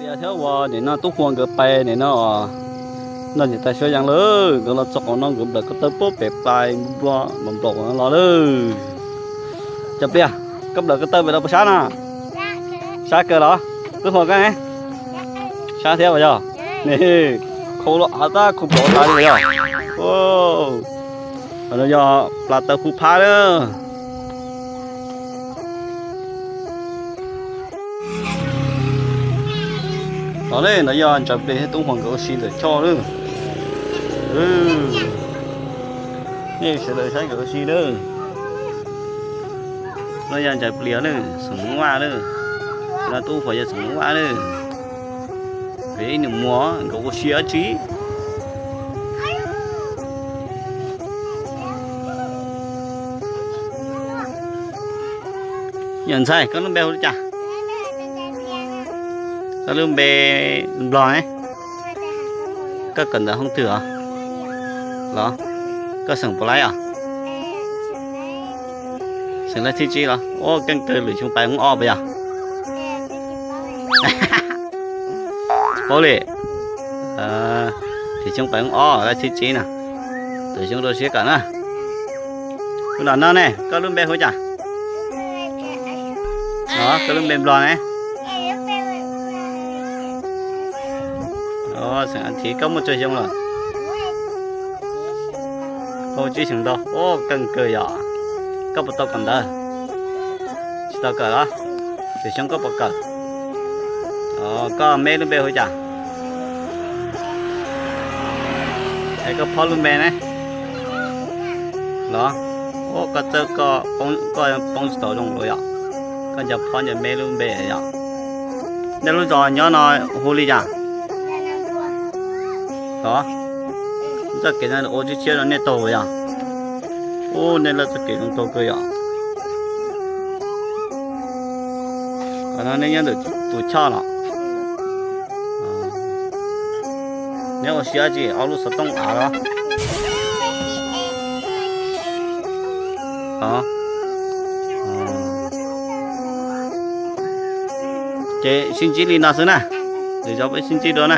Yog thiab uas nim no Tub Huas nkawd pais nim no, noj nim tais suab yees lawm, nkawd los txog qhov no nkawd nplawm ko taw pem plais nplua nplaum los lawm. Cov pliag, koj nplawm ko taw pem los puas sab no? Sab kawg los? Tub Huas koj ne? Sab thiab uas yog? Khau los hav tab khau plov tas li uas yog. Qhov no yog plas taw phu phab lawm. Los ne, no yog Ntsaws Plis thiab Tub Huas nkawd ua si ntawm choj lawm. Nej sawv daws saib nkawd ua si lawm. No yog Ntsaws Plis lawm, xeem Hmoob Vaj lawm. No Tub Huas yog xeem Hmoob Vaj lawm. Pem ib nus muag nkawd ua si dab tsi. Yog ntxhais, koj lub npe hu li cas? Koj lub npe Nplog ne? Koj kawm ntawv hoob twg os? Los, koj xeem puas laib os? Xeem laj thib tsib los? Ua keej kawg, lwm xyoo pais hoob ob puas yog? Tsis paub li. Tim xyoo pais hoob ob laj thib tsib na. Tam xyoo rau siab kawm na. Tus nram no ne, koj lub npe hu cas? Koj lub npe Nplog ne? Xeem As Thiv, koj muaj tsawg xyoo lawm? Kaum tsib xyoo ntau. Ua keej kawg yom. Koj puas tau kawm ntawv? Tsis tau kawm los? Lwm xyoo koj puas kawm? Koj me lub npe hu cas? Es koj phob lub npe ne? Los, ua koj txawj, koj poob tsis tau zoo los yom. Koj nco phob nco me lub npe yom. Nej lub zos nyob no hu li cas? Los, txoj kev no ua tshiab tshiab rau nej taug yom. Ub, nej lawv txoj kev zoo taug kawg yom. Qhov no nej nyob ntawm tus choj los? Neb ua siab tsis ob lub xov tooj av los? Ces sib ntsib li no xwb na. Lwm zaus peb sib ntsib dua na.